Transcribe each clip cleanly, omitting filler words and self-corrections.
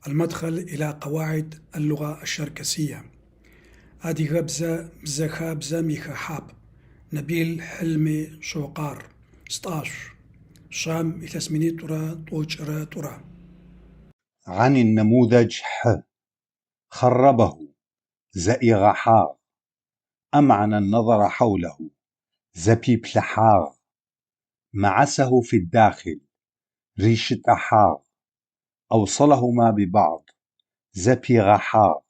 المدخل إلى قواعد اللغة الشركسية. Адыгэбзэ бзэхабзэм ихэхьапӏ. Набил Хьилми Шокъар. Стӏашъу. Шам, илъэс минитӏурэ тӏокӏырэ тӏурэ. عن النموذج ح خربه، زэIигъэхьагъ. أمعن النظر حوله، зэпиплъыхьагъ. معسه في الداخل، рищытIэхьагъ. أوصلهما ببعض، зэпигъэхьагъ.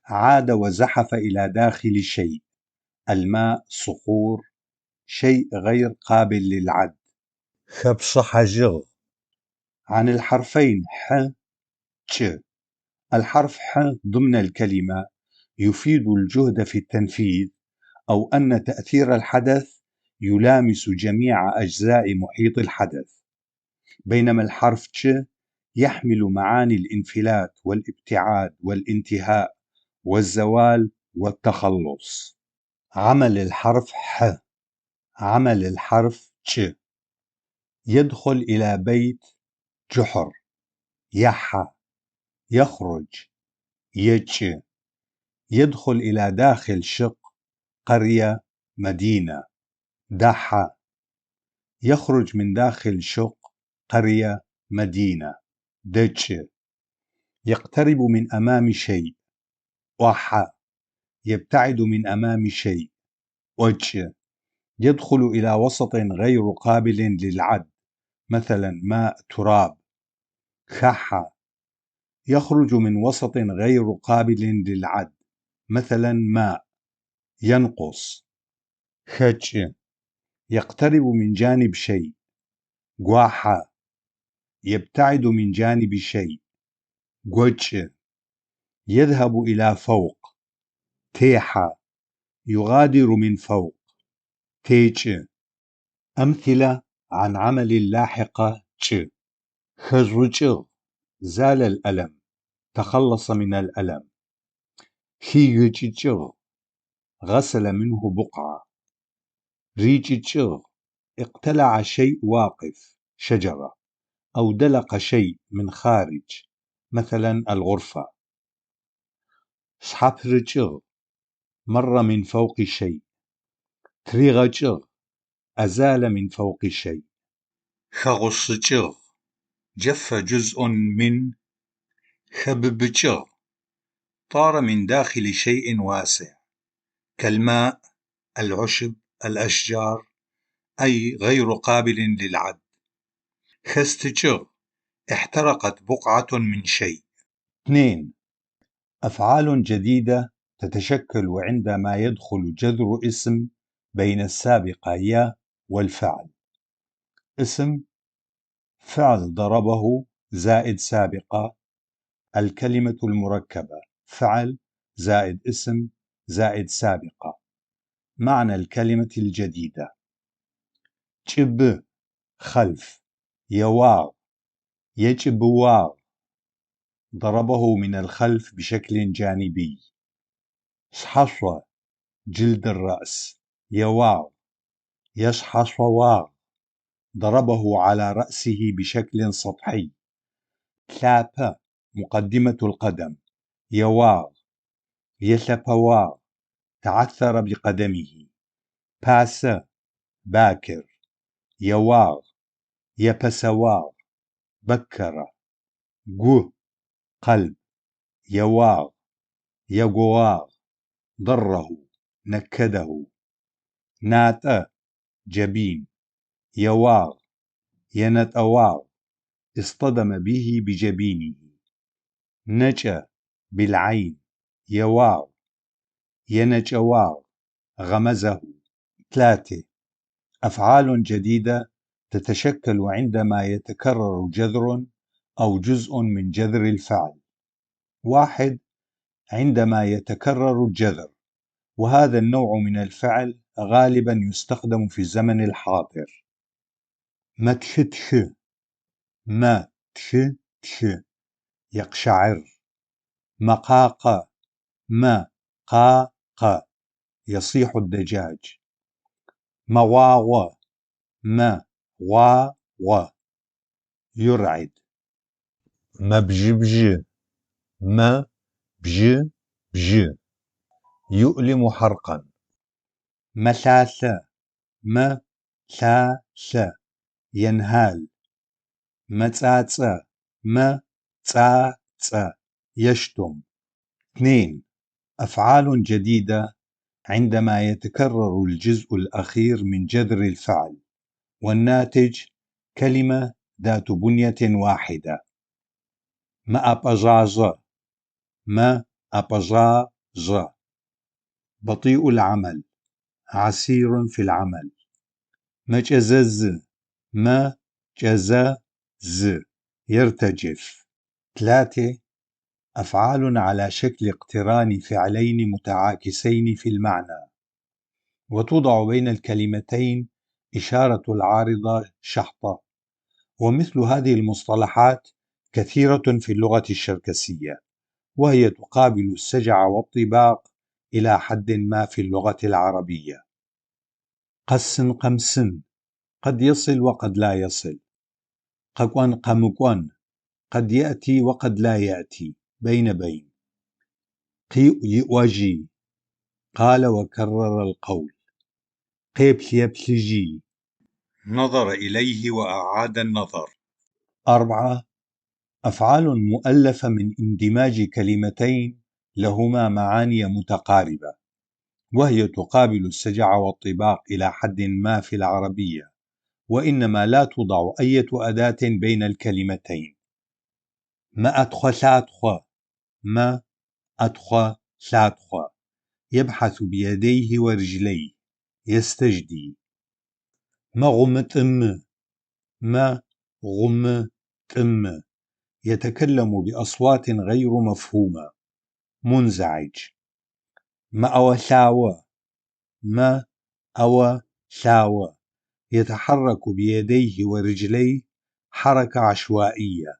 عاد وزحف إلى داخل شيء، الماء، صخور، شيء غير قابل للعد. хэпшъыхьажьыгъ. عن الحرفين ح ج الحرف ح ضمن الكلمة يفيد الجهد في التنفيذ أو أن تأثير الحدث يلامس جميع أجزاء محيط الحدث، بينما الحرف ج يحمل معاني الانفلات والابتعاد والانتهاء والزوال والتخلص. عمل الحرف ح. عمل الحرف ج. يدخل إلى بيت جحر، ехьэ. يخرج، екIы. يدخل إلى داخل شق، قرية، مدينة، дэхьэ. يخرج من داخل شق، قرية، مدينة، дэкIы. يقترب من أمام شيء، Iохьэ. يبتعد من أمام شيء، IокIы. يدخل إلى وسط غير قابل للعد، مثلا ماء، تراب، хэхьэ. يخرج من وسط غير قابل للعد، مثلا ماء، ينقص، хэкIы. يقترب من جانب شيء، гохьэ. يبتعد من جانب شيء، гокIы. يذهب إلى فوق، техьэ. يغادر من فوق، текIы. أمثلة عن عمل اللاحقة ج хэжъукIыгъ زال الألم، تخلص من الألم. хигыкIыкIыгъ غسل منه بقعة. рикIыкIыгъ اقتلع شيء واقف، شجرة، أو دلق شيء من خارج، مثلا الغرفة. шъхьапрыкIыгъ مر من فوق شيء. тыригъэкIыгъ أزال من فوق شيء. хэгъушъыкIыгъ جف جزء من. хэбыбыкIыгъ طار من داخل شيء واسع، كالماء، العشب، الأشجار، أي غير قابل للعد. хэстыкIыгъ احترقت بقعة من شيء. 2. أفعال جديدة تتشكل عندما يدخل جذر اسم بين السابقة ي والفعل. اسم فعل ضربه زائد سابقة الكلمة المركبة فعل زائد اسم زائد سابقة. معنى الكلمة الجديدة: كIыб خلف، еуагъ، екIыбыуагъ ضربه من الخلف بشكل جانبي. шъхьашъо جلد الرأس، еуагъ، ешъхьашъоуагъ ضربه على رأسه بشكل سطحي. лъапэ مقدمة القدم، еуагъ، елъэпэуагъ تعثر بقدمه. пасэ باكر، еуагъ، епэсэуагъ بكر. гу قلب، еуагъ، егоуагъ ضره، نكده. натIэ جبين، еуагъ، енэтIэуагъ اصطدم به بجبينه. нэкIэ بالعين، еуагъ، енэкIэуагъ غمزه. 3. أفعال جديدة تتشكل عندما يتكرر جذر أو جزء من جذر الفعل. 1. عندما يتكرر الجذر، وهذا النوع من الفعل غالبا يستخدم في الزمن الحاضر. مэтхытхы، م تх تх يقشعر. мэкъакъэ، м къ къ يصيح الدجاج. мэгъуагъо، м гъ уа غ يرعد. Мэбжьыбжьы, мэ бжьы бжьы. يؤلم حرقا. Мэлъалъэ, мэ лъа лъэ. ينهال. Мэцӏацӏэ, мэ цӏа цӏэ. يشتم. 2. أفعال جديدة عندما يتكرر الجزء الأخير من جذر الفعل، والناتج كلمة ذات بنية واحدة. Мэӏэпӏэжъажъэ, мэ ӏэпӏэжъа жъэ. بطيء العمل، عسير في العمل. Мэкӏэзэзы, мэ кӏэзэ зы. يرتجف. 3. أفعال على شكل اقتران فعلين متعاكسين في المعنى، وتوضع بين الكلمتين إشارة العارضة شحطة، ومثل هذه المصطلحات كثيرة في اللغة الشركسية، وهي تقابل السجع والطباق إلى حد ما في اللغة العربية. Къэсын къэмысын – قد يصل وقد لا يصل. Къэкӏон къэмыкӏон – قد يأتي وقد لا يأتي، بين بين. Къиӏу-иӏожьи – قال وكرر القول. Къеплъ-еплъыжьи – نظر إليه وأعاد النظر. 4. أفعال مؤلفة من اندماج كلمتين لهما معاني متقاربة، وهي تقابل السجع والطباق إلى حد ما في العربية، وإنما لا توضع أية أداة بين الكلمتين. Мэӏэтхъо-лъатхъо, мэ ӏэтхъо лъатхъо. يبحث بيديه ورجليه، يستجدي. Мэгъумытӏымы, мэ гъумы тӏымы. يتكلم بأصوات غير مفهومة، منزعج. Мэӏэо-лъао, мэ ӏэо лъао. يتحرك بيديه ورجليه حركة عشوائية.